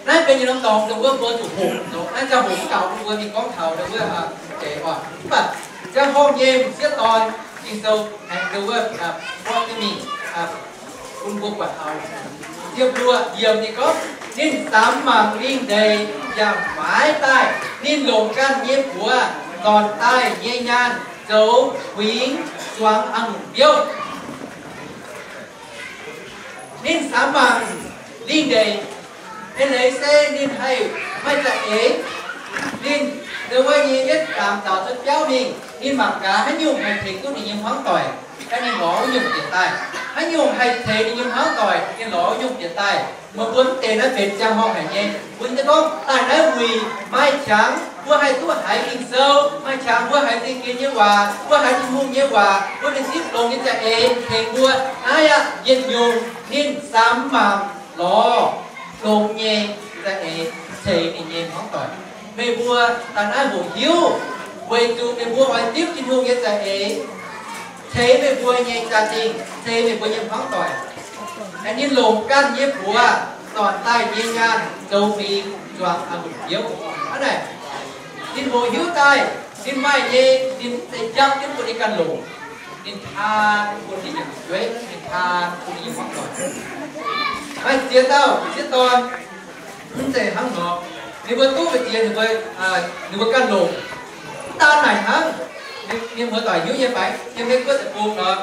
Naaiv benx yietc norm dorngx, ndongc wuov mbuo zuqc hoqc, naaiv ziangh hoc mv gaux, mbuo mingh gorngv taux ndongc wuov deix oc. Mv baac ziangh hoc nyei m'sieqv dorn, Ging-Sou aengx ndongc wuov gorngv jienv mingh bun mbuo buatc taux. Ziepc luoqc yiemc ninh gorngv, ninh samx mangc lingh ndeic yaac maaiz daaih ninh longc ganh nyei buoz zornc daaih nyei nyaanh zoux huingx zuangx a'ngunc biouv. Ninh samx mangc lingh ndeic, eix leiz se ninh haih maaih za'eix. Ninh ndongc wuov nyei yietv baamz zaux cuotv biauv mingh, ninh mangc gaax haaix nyungc haih tengx duqv ninh nyei hmuangv doic, ninh lorz wuov nyungc bieqc daaih. Haaix nyungc haih tengx ninh nyei hmuangv doic, ninh lorz wuov nyungc bieqc daaih. Meih mbuo mv deix naaiv benx ziangh hoc haic nyei. Mbuo nyei gorngv daaih naaiv wuic maaih qangx mbuo haih duqv haiz Ging-Sou, maaih qangx mbuo haiz Singx Lingh nyei waac, mbuo haiz Tin-Hungh nyei waac, mbuo mingh zipv longx nyei za'eix tengx mbuo. Naaiv aqv, yietc nyungc ninh samx mangc lorz longx nyei za'eix ceix ninh nyei hmuangv doic. Meih mbuo daaih naaiv hoqc hiuv, weic zuqc meih mbuo oix zipv Tin-Hungh nyei za'eix ceix meih mbuo nyei jaa-dingh, ceix meih mbuo nyei hmuangv doic. Aengx ninh longc ganh nyei buoz zornc daaih nyei nyaanh zoux huingx zuangx a'ngunc biouv. Hnangv naaic, ninh hoqc hiuv daaih, ninh maaih nyei, ninh mv zeiz njapv jienv bun ninh ganh longc. Ninh taan bun ninh nyei fu'jueiv, ninh taan bun ninh nyei hmuangv doic. Maaih ziex dauh m'sieqv dorn, mv zeiz hnangv nor, ninh mbuo duqv mbu'ziex ninh mbuo, ninh mbuo ganh longc. Mv daan naaic hnangv, mienh muoz-doic hiuv nyei fai? Yiem Meiv Guoqv deic-bung nor,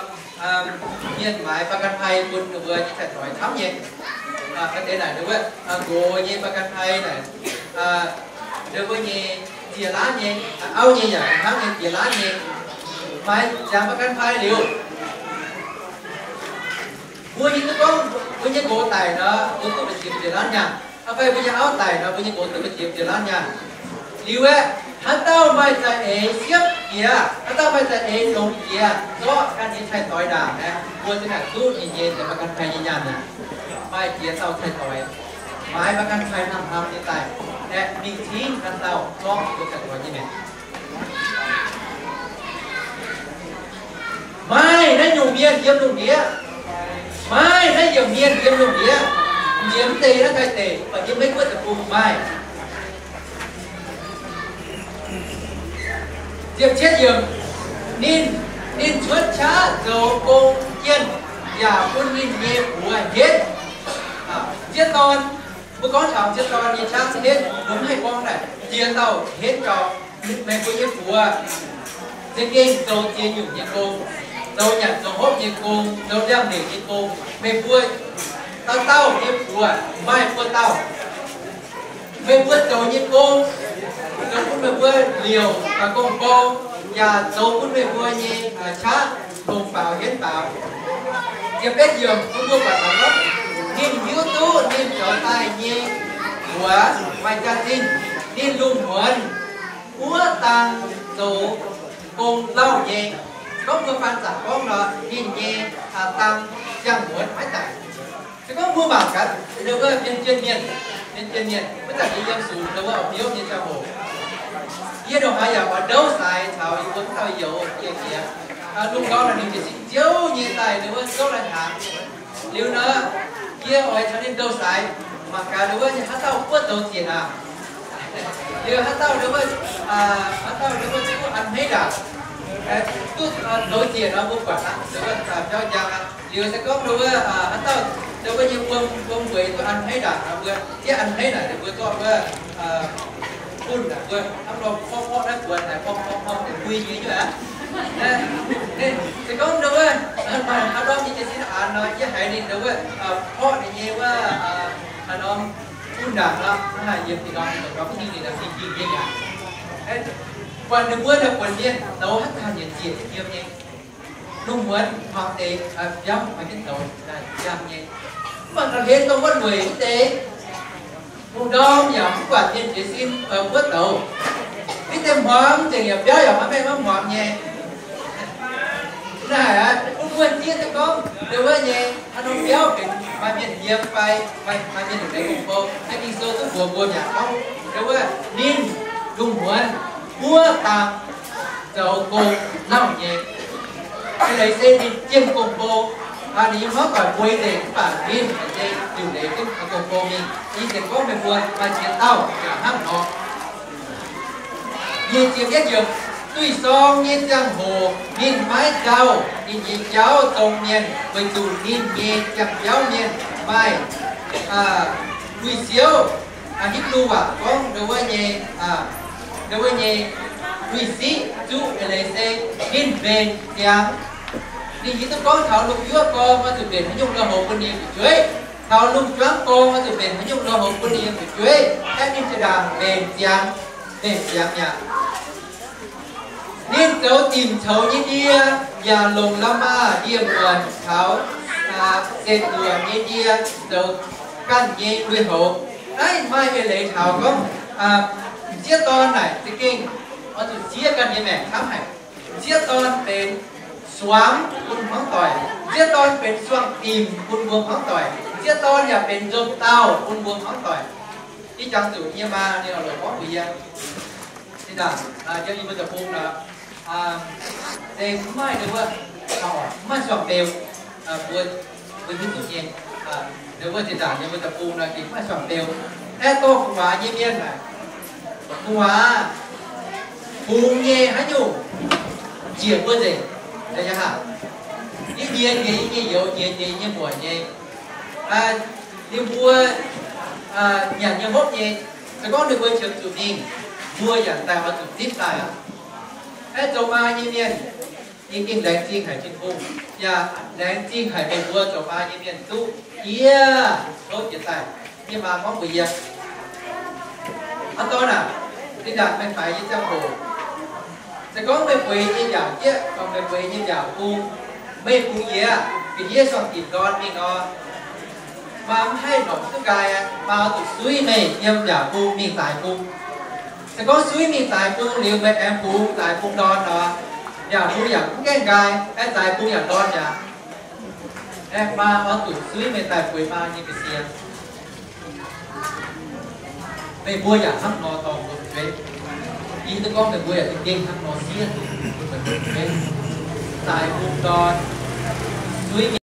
mienh maaiz ประกันภัย bun ninh mbuo nyei cai-doix camv nyei. Maaih deix naaic ninh wuov nqox nyei ประกันภัย naaic, ninh mbuo nyei ziex laanv nyei, auv nyei yaac hnangv nyei ziex laanv nyei. Maaiz ziangx ประกันภัย liuz, mbuo nyei duqv gorngv mbuo nyei nqox daic nor, mbuo duqv mbu'ziex ziex laanv nyaanh. Aa fai mbuo nyei auv daic nor, mbuo nyei nqox duqv mbu'ziex ziex laanv nyaanh. Liuz aeqv, haaix dauh maaih za'eix siepv jiex, haaix dauh maaih za'eix longx jiex, zorqv ganh nyei cai-doix ndaangc aeqv, mbuo za'gengh duqv ninh nyei ประกันภัย nyei nyaanh aqv. Maaih ziex dauh cai-doix maaiz ประกันภัย hnangv hnamv nyei daaih aeqv, mingh cingv ganh dauh zorqv mbuo cai-doix nyei maengc. Maaih naaiv nyungc mienh yiem lungh ndiev. Maaih naaiv yiemc mienh yiem lungh ndiev. Yiem mv deix naaiv daaih deic, mv baac yiem Meiv Guoqv deic-bung maaih. Ziepc cietv yiemc, ninh, ninh cuotv qaqv zoux gong jienh yaac bun ninh nyei buoz henv. M'sieqv dorn, mbuo gorngv taux m'sieqv dorn nyei qaqv henv, mbuo mv haih gorngv naaic ziex dauh henv gau. Meih mbuo nyei buoz za'gengh zoux ziex nyungc nyei gong, zoux nyanc zoux hopv nyei gong, zoux liangx-ndeic nyei gong. Meih mbuo dauh dauh nyei buoz maaih buo dauh. Meih mbuo zoux nyei gong, zoux bun meih mbuo liouc gong-bou, yaac zoux bun meih mbuo nyei qaqv longc faaux henv faaux. Ziepc betv yiemc, bun mbuo buatc taux gorngv ninh hiuv duqv ninh zoux daaih nyei buoz maaih jaax-zinh, ninh lungh muonz wuov dang zoux gong lauh nyei. Gorngv mbuo faan zaangc gorngv nor, ninh nyei dang ziangh muonz maiv daic. Se gorngv mbuo mangc gaax, ndau wuov mienh jien mienh, mienh jien mienh, wuov zanc yie yiem sux ndau wuov biouv nyei ziangh hoc, yie ndongc haaix yaac oix ndouv sai caux yie mbuo wuov dauh youz jiex jiex. Lungh ndorm naaic ninh jiez sin nziouv nyei daaih ndau wuov zouv lai hnaangx. Liuz nor, yie oix caux ninh ndouh sai, mangc gaax ndau wuov nyei haaix dauh buov zoux zienc aqv. Liuz haaix dauh ndau wuov, haaix dauh ndau wuov duqv an hmeiv ndaangc, duqv zoux zienc nor mbuo buatc aqv, ndau wuov biauv njang aqv. Liuz se gorngv ndau wuov haaix dauh ndau wuov nyei wuom, wuom-bueix duqv an hmeiv ndaangc nor, mbuo zieqv an hmeiv naaic, mbuo zorqv wuov bunh naaic mbuo hnangv nor porv porv naaiv buonc naaic porv porv porv deix mbui nyei nyuoqc aqv. Se gorngv ndau wuov maaih haaix ndorm nyei jiez sin an nor, yie haiz ninh ndau wuov porv ninh nyei wuov haaix norm bunh ndaangc nor, hnangv haaix yiem fih norm, ninh dongh gorngv hingh ninh daaih fih fih nyei aqv. Buatc ninh mbuo naaiv buonc mienh zoux haaix dauh nyanc ziec yiem nyei. Lungh muonz hmuangx deix biauv maaih jienv zoux daaih yangh nyei. Mv baac ga'hlen dongh wuov lueic wuov deix, lungh ndorm yaac mv buatc mienh jiez sin wuov douz. Mv deix hmuangx nzengc yaac biauv yaac maiv mengh maiv hmuangx nyei. Naaiv aqv, bun mbuo zieqv duqv gorngv ndau wuov nyei haaix norm biauv benx maaih mienh yiem fai maaih mienh longc deix gong-bou, naaiv Ging-Sou duqv mbuox mbuo mi'aqv gorngv ndau wuov ninh lungh muonz wuov dang zoux gong lauh nyei. Eix leiz se ninh jienh gong-bou. Ninh nyei hmuangv doic bueix nzengc mv baac ninh nyei liuc leiz ginv gong-gong mingh. Yie sienx gorngv meih mbuo maaih ziex dauh yaac hnangv nor. Nyei ziex mienv yiemc, duih sorng nyei ziangh hoc ninh maiv nzauh ninh nyei jauv dongh mienh, weic zuqc ninh nyei ziangh biauv mienh maaih lui-siouv. Hipv^lu waac gorngv ndo wuov nyei, ndo wuov nyei lui-siqv zuqv eix leiz se ninh mbenc ziangx. Ninh hiuv duqv gorngv taux lungh juoqv gorngv oix zuqc mbenc haaix nyungc lui-houx bun ninh nyei fu'jueiv, taux lungh juangv gorngv oix zuqc mbenc haaix nyungc lui-houx bun ninh nyei fu'jueiv, aeqv, ninh zinh ndaangc mbenc ziangx, mbenc ziangx mi'aqv. Ninh zoux dimc coux nyei ndie yaac longc la'maah ndie-muonc caux setv-luoqc nyei ndie zoux ganh nyei lui-houx. Naaiv maaih eix leiz taux gorngv m'sieqv dorn naaic za'gengh oix zuqc siev ganh nyei maengc camv haic. M'sieqv dorn benx suangx bun hmuangv doic. M'sieqv dorn benx suangx dimc bun mbuo hmuangv doic. M'sieqv dorn yaac benx nzong dauh bun mbuo hmuangv doic. Ih jangx zuqc yie maa ninh oix longc gorngv mbuox yie. Zinh ndaangc yiem yie mbuo deic-bung nor, se mv maaih ndo wuov, mv maaih suangx beu, mbuo, mbuo hiuv duqv nyei. Ndo wuov zinh ndaangc yiem mbuo deic-bung nor gengh mv maaih suangx beu. Aeqv, dorh gu'nguaaz nyei mienh naaic, gu'nguaaz bungx nyei haaix nyungc njiec mbuo nzengc. Yie nyienz nyei, yie nyei youz nyienz nyei, yie nyei muoc nyei, ninh mbuo nyanc nyei hopv nyei. Se gorngv ninh mbuo qiemx zuqc mingh, mbuo yaac daaih oix zuqc zipv daaih aqv. Aeqv, zoux maa nyei mienh, yie gengh laengz zingh haic Tin-Hungh, yaac laengz zingh haic meih mbuo zoux maa nyei mienh duqv yie tov jiex daaih. Yie maa gorngv mbuox yie, hnangv dorn aac, zinh ndaangc meih faix nyei ziangh hoc, se gorngv meih bueix nyei mbiaauc jieqv, meih bueix nyei mbiaauc bung, meih bungx yie, ga'ndiev suangx dimc ndorn mingh nor, maa mv haih longc duqv nqaai, maa oix zuqc suiv meih yiem mbiaauc bung mingh zaaix bung. Se gorngv suiv mingh zaaix bung liuz, meih aengx bungx zaaix bung ndorn nor, mbiaauc bung yaac mv gaengh nqaai, aeqv, zaaix bung yaac ndorn mi'aqv. Aeqv, maa oix zuqc suiv meih daaih bueix maa nyei ga'sie. Meih mbuo yaac hnangv nor dorh mbuo fu'jueiv. Yie duqv gorngv meih mbuo yaac za'gengh hnangv nor siev bun meih mbuo fu'jueiv. Zaaix bung ndorn, suiv